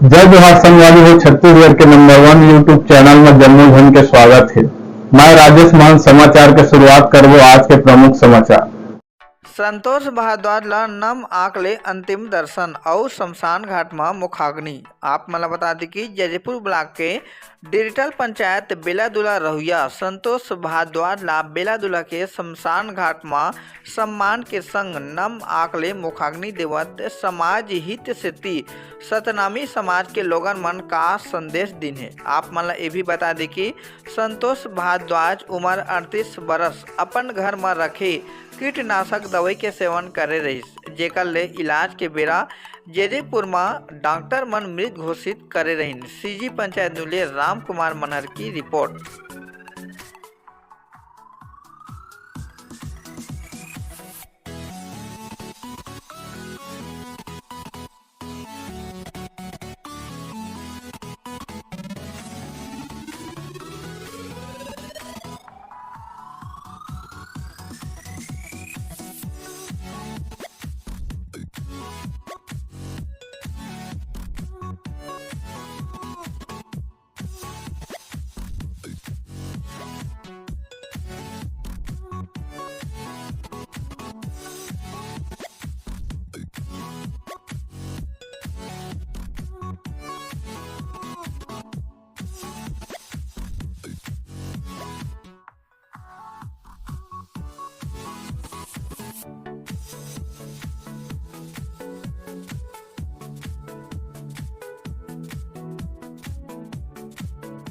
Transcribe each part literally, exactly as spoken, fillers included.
जय जोहार संगवारी हो, छत्तीसगढ़ के नंबर वन YouTube चैनल में जम्मो झन के स्वागत हे। मैं राजेश महंत। समाचार के शुरुआत करबो आज के प्रमुख समाचार। संतोष भारद्वाज ला नम आंख ले अंतिम दर्शन अउ शमशान घाट म मुखाग्नि। आप मन ला बता दी कि जैजपुर ब्लॉक के डिजिटल पंचायत बेलादुला रहुइया संतोष भारद्वाज ला बेलादुला के शमशान घाट म सम्मान के संग नम आंख ले मुखाग्नि देवत समाज हित सेती सतनामी समाज के लोगन मन का संदेश दिन हे। आप मन ला ये भी बता दी कि संतोष भारद्वाज, उमर अड़तीस बरस, अपन घर म रखे कीटनाशक दवई के सेवन करे रहिस, जेकर ले इलाज के बेरा जैजपुर म डॉक्टर मन मृत घोषित करे रहिन। सीजी पंचायत नुले राम कुमार मनहर की रिपोर्ट।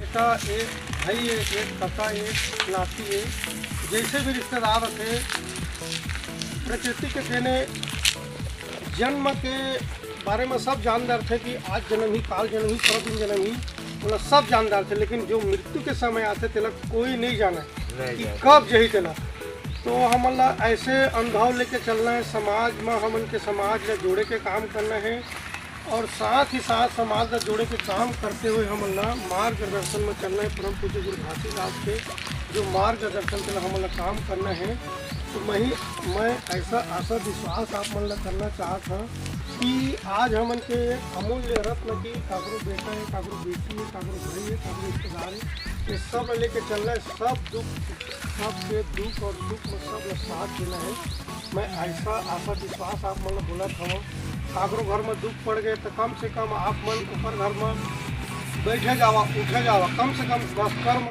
बेटा एक, भाई एक, एक काका एक, नाती एक, जैसे भी रिश्तेदार रथे, प्रकृति के देने जन्म के बारे में सब जान डरथे कि आज जन्म ही, काल जन्म ही, परदिन जन्म ही, मतलब सब जान डरथे, लेकिन जो मृत्यु के समय आथे तेला कोई नहीं जाने कि कब जही तेला। तो हमन ला ऐसे अनुभव लेके चलना है, समाज में हमन के समाज ला जोड़े के काम करना है और साथ ही साथ समाज ला जोड़े के काम करते हुए हमन ला मार्गदर्शन में चलना है परम पूज्य गुरु घासीदास के, जो मार्गदर्शन के हमन ला काम करना है। तो मैं, मैं ऐसा आशा विश्वास आप मन ला करना चाहत हूँ कि आज हमन के अमूल्य रत्न की काकरो बेटा है, काकरो बेटी है, काकरो भाई है, काकरो रिश्तेदार है, ये सब ला लेके चलना है। सब दुख, सबके दुख और सुख में सब ला साथ देना है। मैं ऐसा आशा विश्वास आप मन ला बोलत हूँ, काकरो घर में दुख पड़ गए तो कम से कम आप मन ऊपर घर में बैठे जावा, उठे जावा, कम से कम दस कर्म